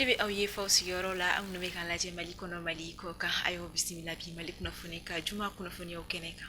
Foli bɛ aw ye f'aw sigiyɔrɔ la, aw minnu bɛ k'an lajɛ Mali kɔnɔ, Mali kɔ kan. A y'aw bisimila bi Mali kunnafoni ka juma kunnafoniyaw kɛnɛ kan.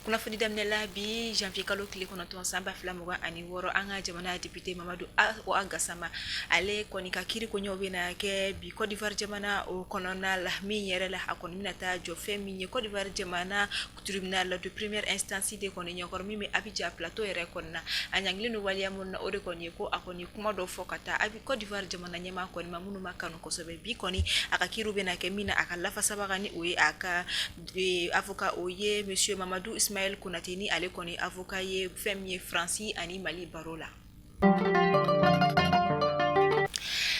Kunnafoni daminɛ la bi janvier kalo tile 9 san 2026, an ka jamana député Mamadu A Gasama, ale kɔni ka kiri koɲɛw bɛna kɛ bi Côte d'Ivoire jamana o kɔnɔna la. Min yɛrɛ la, a kɔni bɛna taa jɔ fɛn min ye Côte d'Ivoire jamana tribunal de première instance de kɔni ɲɛkɔrɔ, min bɛ Abidjan plateau yɛrɛ kɔnɔna. A ɲangilen don waleya minnu na, o de kɔni ye ko a kɔni kuma dɔ fɔ ka taa Côte d'Ivoire jamana ɲɛmaa kɔni ma, minnu ma kanu kosɛbɛ. Bi kɔni a ka kiriw bɛna kɛ, min na a ka lafasabaga ni o ye a ka avocat, o ye monsieur Mamadu Ismaël Konate, ni ale kɔni avocat ye fɛn min ye Faransi ani Mali barreau la.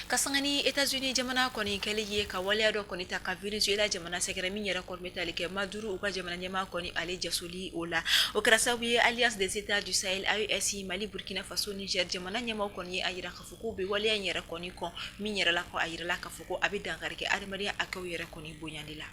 Ka sanga ni États-Unis jamana kɔni kɛli ye ka waleya dɔ kɔni ta ka Venezuela jamana sɛgɛrɛ, min yɛrɛ kɔni bɛ tali kɛ Maduro, u ka jamana ɲɛmaa kɔni, ale jasoli o la, o kɛra sababu ye Alliance des États du Sahel, AES, Mali, Burkina Faso, Niger jamana ɲɛmaaw kɔni ye a jira k'a fɔ k'u bɛ waleya in yɛrɛ kɔni kɔn, min yɛrɛ la ko a jirala k'a fɔ ko a bɛ dankari kɛ adamadenya hakɛw yɛrɛ kɔni bonyali la.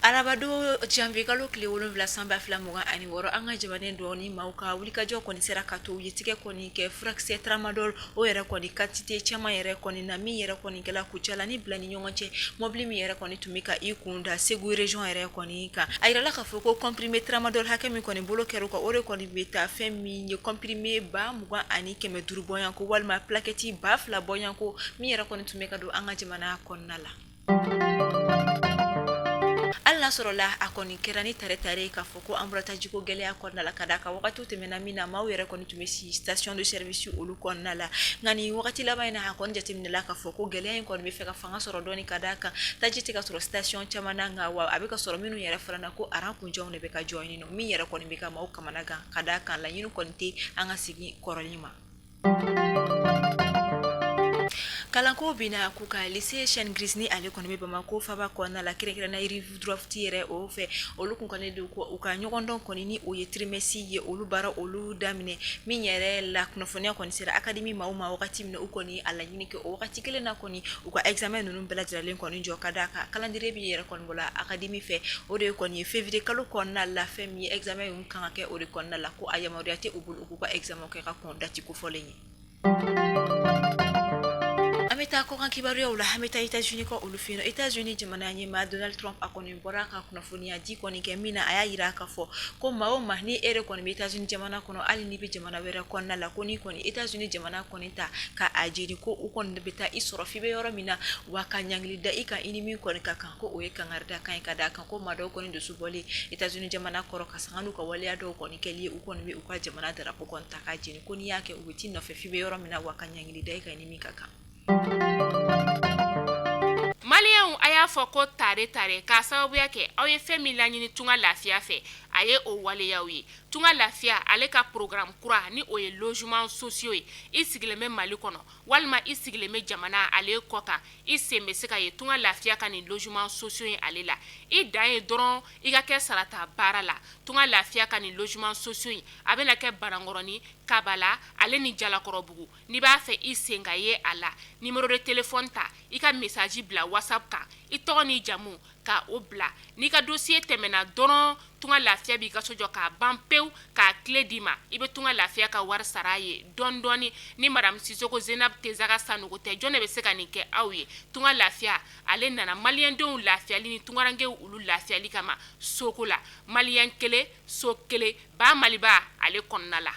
Arabadon janvier kalo tile 7 san 2026, an ka jamana dɔɔni maaw ka wulikajɔ kɔni sera ka to u ye tigɛ kɔni kɛ furakisɛ tramadol o yɛrɛ kɔni quantité caman yɛrɛ kɔni na, min yɛrɛ kɔni kɛla Kucala ni bila ni ɲɔgɔn cɛ, mɔbili min yɛrɛ kɔni tun bɛ ka i kun da Segu région yɛrɛ kɔni kan. A yirala k'a fɔ ko comprimé tramadol hakɛ min kɔni bolo kɛra kan, o de kɔni bɛ taa fɛn min ye comprimé 20,500 bɔɲɔgɔnko walima plaquette 2000 bɔɲɔgɔnko, min yɛrɛ kɔni tun bɛ ka don an ka jamana kɔnɔna la. Hali n'a sɔrɔla a kɔni kɛra ni tare tare k'a fɔ ko an bɔra tajiko gɛlɛya kɔnɔna la, ka d'a kan wagati tɛmɛna min na maaw yɛrɛ kɔni tun bɛ si station de service olu kɔnɔna la, nka nin wagati laban in na, a kɔni jateminɛla k'a fɔ ko gɛlɛya in kɔni bɛ fɛ ka fanga sɔrɔ dɔɔni, ka d'a kan taji tɛ ka sɔrɔ station caman na, nka wa a bɛ ka sɔrɔ minnu yɛrɛ fana na, ko aran kunjanw de bɛ ka jɔ yen nɔ, min yɛrɛ kɔni bɛ ka maaw kamana gan, ka d'a kan laɲini kɔni tɛ an ka segin kɔrɔlen ma. Kalanko bɛna k'u ka lycée Chaîne Grise, ni ale kɔni bɛ Bamakɔ faba kɔnɔna la, kɛrɛnkɛrɛnnenya rive droite yɛrɛ o fɛ, olu kun kɔni don u ka ɲɔgɔndɔn kɔni ni o ye trimestre ye, olu baara olu daminɛ. Min yɛrɛ la, kunnafoniya kɔni sera académie maaw ma wagati min na, u kɔni a laɲini kɛ o wagati kelen na kɔni u ka examen ninnu bɛɛ lajɛlen kɔni jɔ, ka d'a kan calendrier min yɛrɛ kɔni bɔla académie fɛ, o de kɔni ye février kalo kɔnɔna la, fɛn min ye examen kan ka kɛ o de kɔnɔna la, ko a yamaruya tɛ u bolo u k'u ka examen kɛ ka kɔn date kofɔlen ye. An bɛ taa kɔkan kibaruyaw la. An bɛ taa États-Unis kɔ olu fɛ yen. États-Unis jamana ɲɛmaa Donald Trump, a kɔni bɔra ka kunnafoniya di kɔni kɛ, min na a y'a jira k'a fɔ ko maa o maa ni e yɛrɛ kɔni bɛ États-Unis jamana kɔnɔ, hali n'i bɛ jamana wɛrɛ kɔnɔna la, ko n'i kɔni États-Unis jamana kɔni ta ka a jeni, ko u kɔni bɛ taa i sɔrɔ f'i bɛ yɔrɔ min na, wa ka ɲangili da i kan i ni min kɔni ka kan, ko o ye kangarida kan ye, ka d'a kan ko maa dɔw kɔni dusu bɔlen États-Unis jamana kɔrɔ ka sanga n'u ka waleya dɔw kɔni kɛli ye, u kɔni bɛ u ka jamana drapeau kɔni ta k'a jeni, ko n'i y'a kɛ u bɛ t'i nɔfɛ f'i bɛ yɔrɔ min na, wa ka ɲangili da i kan i ni min ka kan. Maliyɛnw, a y'a fɔ ko tare tare, k'a sababuya kɛ aw ye fɛn min laɲini Tunga Lafiya fɛ, a ye o waleyaw ye. Tunga Lafiya ale ka programme kura, ni o ye logement sociaux ye, i sigilen bɛ Mali kɔnɔ walima i sigilen bɛ jamana ale kɔ kan, i sen bɛ se ka ye Tunga Lafiya ka nin logement sociaux ye ale la. I dan ye dɔrɔn i ka kɛ sarata baara la. Tunga Lafiya ka nin logement sociaux in, a bɛna kɛ Banankɔrɔni, Kabala ale ni Jalakɔrɔbugu. N'i b'a fɛ i sen ka ye a la, numéro de téléphone ta, i ka message bila WhatsApp kan, i tɔgɔ n'i jamu ka o bila. N'i ka dossier tɛmɛna dɔrɔn, Tunga Lafiya b'i ka so jɔ k'a ban pewu, k'a clé d'i ma. I bɛ Tunga Lafiya ka wari sara a ye dɔɔni dɔɔni. Ni madame Sisoko Zenab Tezaga Sanogo tɛ, jɔn de bɛ se ka nin kɛ aw ye? Tunga Lafiya ale nana maliyɛndenw lafiyali ni tungarankew olu lafiyali kama soko la. Maliyɛn kelen, so kelen, ba Maliba ale kɔnɔna la.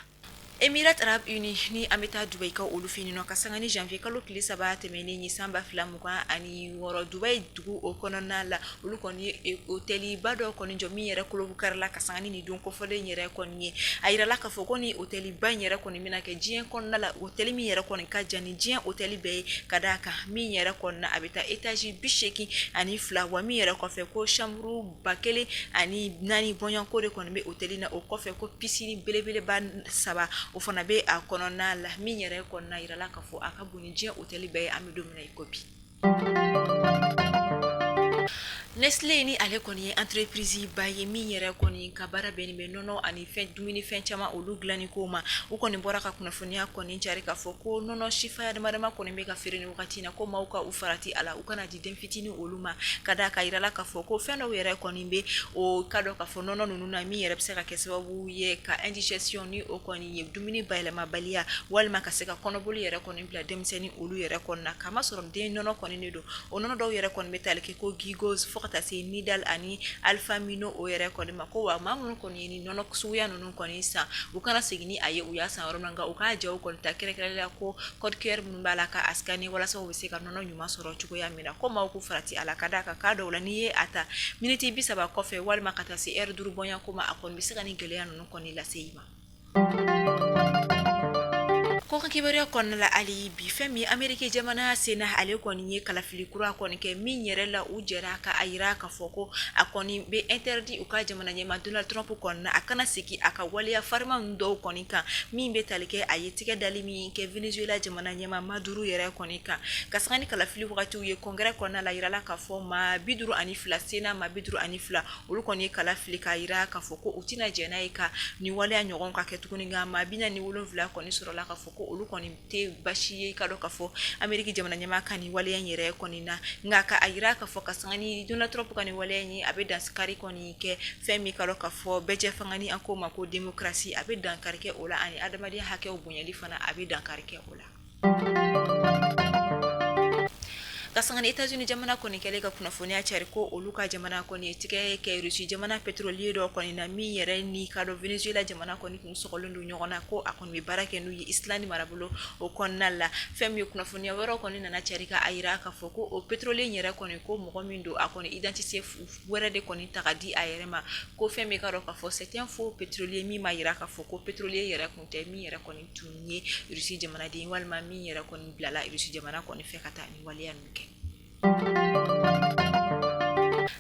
Émirats Arabes Unis, ni an bɛ taa Dubaï ka olu fɛ yen nɔ, ka sanga ni janvier kalo tile 3 tɛmɛnen ye san 2026, Dubaï dugu o kɔnɔna la, olu kɔni ye hôtel ba dɔ kɔni jɔ, min yɛrɛ kolo karila ka sanga ni nin don kofɔlen yɛrɛ kɔni ye. A yirala k'a fɔ ko ni hôtel ba in yɛrɛ kɔni bɛna kɛ diɲɛ kɔnɔna la hôtel min yɛrɛ kɔni ka jan ni diɲɛ hôtel bɛɛ ye, ka d'a kan min yɛrɛ kɔni na, a bɛ taa étage 82, wa min yɛrɛ kɔfɛ ko chambre 1004 bɔɲɔgɔnko de kɔni bɛ hôtel na. O kɔfɛ ko piscine belebeleba 3, o fana bɛ a kɔnɔna la. Min yɛrɛ kɔnɔna yirala k'a fɔ a ka bon ni diɲɛ hôtel bɛɛ ye an bɛ don min na i ko bi. Nestlé ni ale kɔni ye entreprise ba ye min yɛrɛ kɔni ka baara bɛnnen bɛ nɔnɔ ani fɛn dumunifɛn caman olu dilanni ko ma. U kɔni bɔra ka kunnafoniya kɔni cari k'a fɔ ko nɔnɔ sifaya damadama kɔni bɛ ka feere nin wagati in na, ko maaw ka u farati a la, u kana di den fitinin olu ma, ka d'a kan a yirala k'a fɔ ko fɛn dɔw yɛrɛ kɔni bɛ o ka dɔn k'a fɔ nɔnɔ ninnu na min yɛrɛ bɛ se ka kɛ sababu ye ka indigestion ni o kɔni ye dumuni bayɛlɛmabaliya walima ka se ka kɔnɔboli yɛrɛ kɔni bila denmisɛnnin olu yɛrɛ kɔni na, k'a masɔrɔ den nɔnɔ kɔni de don. O nɔnɔ dɔw yɛrɛ kɔni bɛ tali kɛ ko Guigoz fo ka taa se Nidal ani Alfamino o yɛrɛ kɔni ma, ko wa maa minnu kɔni ye nin nɔnɔ suguya ninnu kɔni san, u kana segin ni a ye u y'a san yɔrɔ min na, nka u k'a jaw kɔni ta kɛrɛnkɛrɛnnenya la ko code QR minnu b'a la ka a scanner walasa u bɛ se ka nɔnɔ ɲuman sɔrɔ cogoya min na, ko maaw k'u farati a la, ka d'a kan k'a dɔw la n'i ye a ta miniti 30 kɔfɛ walima ka taa se ɛri 5 bɔɲɔgɔnko ma, a kɔni bɛ se ka nin gɛlɛya ninnu kɔni lase i ma. Kɔkan kibaruya kɔnɔna la hali bi, fɛn min Ameriki jamana Sénat ale kɔni ye kalafili kura kɔni kɛ min yɛrɛ la u jɛra ka a yira k'a fɔ ko a kɔni bɛ interdit u ka jamana ɲɛmaa Donald Trump kɔni na, a kana segin a ka waleya fariman dɔw kɔni kan min bɛ tali kɛ a ye tigɛ dali min kɛ Venezuela jamana ɲɛmaa Maduro yɛrɛ kɔni kan. Ka sanga ni kalafili wagatiw ye congrès kɔnɔna la, yirala k'a fɔ maa 52, Sénat maa 52, olu kɔni ye kala fili k'a yira k'a fɔ ko u tɛna jɛn n'a ye ka nin waleya ɲɔgɔn ka kɛ tuguni, nka maa 47 kɔni sɔrɔla k'a fɔ ko olu kɔni tɛ basi ye ka dɔn k'a fɔ Ameriki jamana ɲɛmaa ka nin waleya in yɛrɛ kɔni na. Nka ka a yira k'a fɔ ka sanga ni Donald Trump ka nin waleya in ye, a bɛ dankari kɔni kɛ fɛn min ka dɔn k'a fɔ bɛɛjɛ fanga ni an k'o ma ko démocratie, a bɛ dankari kɛ o la, ani adamadenya hakɛw bonyali fana a bɛ dankari kɛ o la. Ka sanga ni États-Unis jamana kɔni kɛlen ka kunnafoniya cari ko olu ka jamana kɔni ye tigɛ kɛ Russie jamana pétrolier dɔ kɔni na min yɛrɛ ni ka dɔn Venezuela jamana kɔni tun sɔgɔlen don ɲɔgɔn na, ko a kɔni bɛ baara kɛ n'u ye Islande marabolo o kɔnɔna la. Fɛn min ye kunnafoniya wɛrɛw kɔni nana cari ka a yira k'a fɔ ko o pétrolier in yɛrɛ kɔni, ko mɔgɔ min don, a kɔni identité wɛrɛ de kɔni ta ka di a yɛrɛ ma, ko fɛn min ka dɔn k'a fɔ c'est un faux pétrolier min ma yira k'a fɔ ko pétrolier yɛrɛ tun tɛ, min yɛrɛ kɔni tun ye Russie jamanaden walima min yɛrɛ kɔni bilala Russie jamana kɔni fɛ ka taa ni waleya ninnu kɛ.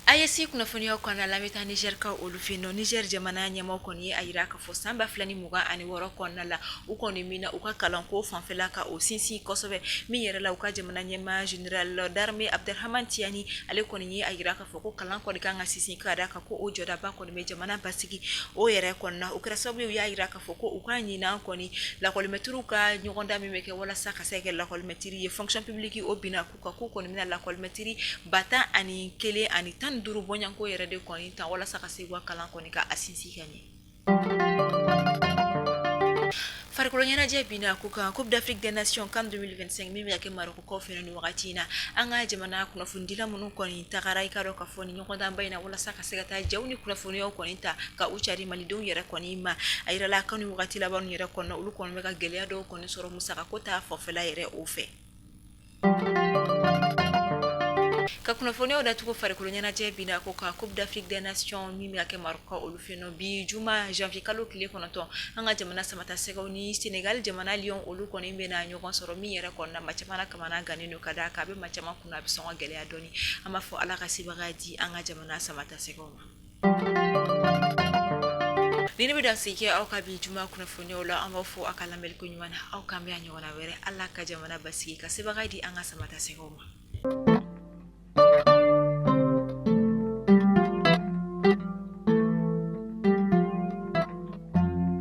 AES kunnafoniyaw kɔnɔna la, an bɛ taa Niger ka olu fɛ yen nɔ. Niger jamana ɲɛmaaw kɔni ye a yira k'a fɔ san 2026 kɔnɔna la, u kɔni bɛna u ka kalanko fanfɛla ka o sinsin kosɛbɛ, min yɛrɛ la u ka jamana ɲɛmaa général d'armée Abdramane Tiani, ale kɔni ye a yira k'a fɔ ko kalan kɔni kan ka sinsin, ka d'a kan ko o jɔdaba kɔni bɛ jamana basigi o yɛrɛ kɔnɔna. O kɛra sababu ye u y'a yira k'a fɔ ko u ka ɲinan kɔni lakɔlimɛtiriw ka ɲɔgɔndan min bɛ kɛ walasa ka se ka kɛ lakɔlimɛtiri ye fonction publique, o binna k'u kan, k'u kɔni bɛna lakɔlimɛtiri 11 015 bɔɲɔgɔnko yɛrɛ de kɔni ta walasa ka se u ka kalan kɔni ka a sinsin ka ɲɛ. Farikolo ɲɛnajɛ binna ko kan, Coupe d'Afrique des Nations CAN 2025 min bɛ ka kɛ Marɔkukaw fɛ nin wagati in na, an ka jamana kunnafonidila minnu kɔni tagara i ka dɔn k'a fɔ ni ɲɔgɔndanba in na walasa ka se ka taa jaw ni kunnafoniyaw kɔni ta ka u cari malidenw yɛrɛ kɔni ma, a yirala kan nin wagati laban yɛrɛ kɔnɔ, olu kɔni bɛ ka gɛlɛya dɔw kɔni sɔrɔ musakako ta fanfɛla yɛrɛ o fɛ. Ka kunnafoniyaw datugu farikolo ɲɛnajɛ binna ko kan, Coupe d'Afrique des Nations min bɛ ka kɛ Maroc olu fɛ yen bi juma janvier kalo tile 9, an ka jamana samatasɛgɛw ni Sénégal jamana Lions olu kɔni bɛna ɲɔgɔn sɔrɔ, min yɛrɛ kɔnɔna maa caman kamana gannen don, ka d'a kan a bɛ maa caman kunna a bɛ sɔn ka gɛlɛya dɔɔni. An b'a fɔ Ala ka sebagaya di an ka jamana samatasɛgɛw ma. Ni ne bɛ dan sigi aw ka bi juma kunnafoniyaw la, an b'aw fo aw ka lamɛnni ko ɲuman na. Aw k'an bɛn a ɲɔgɔnna wɛrɛ. Ala ka jamana basigi, ka sebagaya di an ka samatasɛgɛw ma.